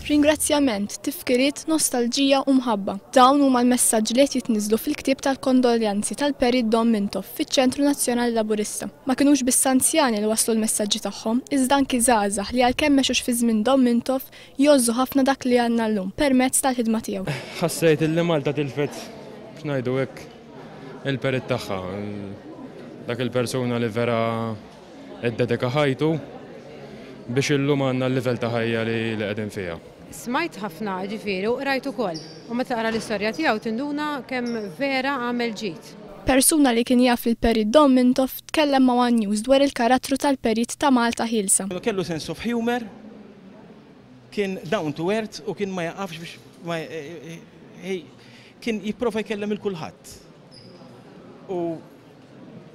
Ringrazzjament, tifkiriet, nostalġija u mħabba. Dawn huma l-messaġġi li qed jitniżżlu fil-ktieb tal-kondoljanzi tal-Perit Dom Mintoff fiċ-Ċentru Nazzjonali Laburista. Ma kinux biss anzjani li wasslu l-messaġġi tagħhom, iżda anki żgħażagħ li għalkemm m'għexux fi żmien Dom Mintoff, jgħożżu ħafna dak li għandna llum permezz tal-ħidma tiegħu. Ħassejt illi Malta tilfet, biex ngħidu hekk, il-perit tagħha. Dak il-persuna li vera iddedika ħajtu biex illum għandna l-livell ta' ħajja li qegħdin fiha. Smajt ħafna ġifieri u qrajt ukoll. U meta taqra l-istorja tiegħu tinduna kemm vera għamel ġid. Persuna li kien jaf lill-Perit Dom Mintoff tkellem ma' one News dwar il-karattru tal-Perit ta' Malta Ħielsa. Kellu sense of humour, kien down to earth u kien ma jaqafx biex ma kien jipprova jkellem 'il kulħadd. U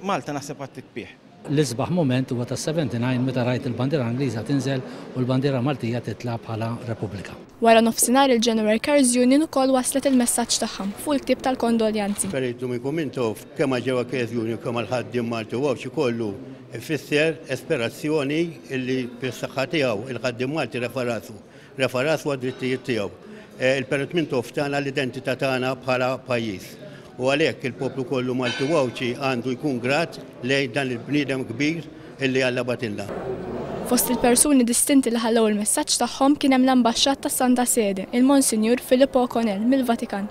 Malta naħseb għad tibkih. L-isbaħ mument huwa tas-79 meta rajt il-bandiera Ingliża tinżel u l-bandiera Maltija titla' bħala Repubblika. Wara nofsinhar il-General Workers Union ukoll wasslet il-messaġġ tagħha fuq il-ktieb tal-kondoljanzi. Perit Duminku Mintoff kemm għall-General Workers Union kemm għall-ħaddiem Malti u Għawdxi kollu ifisser esperazzjoni illi bis-saħħa tiegħu il-ħaddiem Malti refa' rasu. Refa' rasu għad-drittijiet tiegħu. Il-Perit Mintoff tana l-identità tagħna bħala pajjiż. U għalhekk il-poplu kollu Malti u Għawdxi għandu jkun grat lejn dan il-bniedem kbir illi Alla bagħtilna. Fost il-persuni distinti li ħallew il-messaġġ tagħhom kien hemm l-Ambaxxat tas-Santa Sede, il-Monsinjur Filippo O'Connell mill-Vatikan.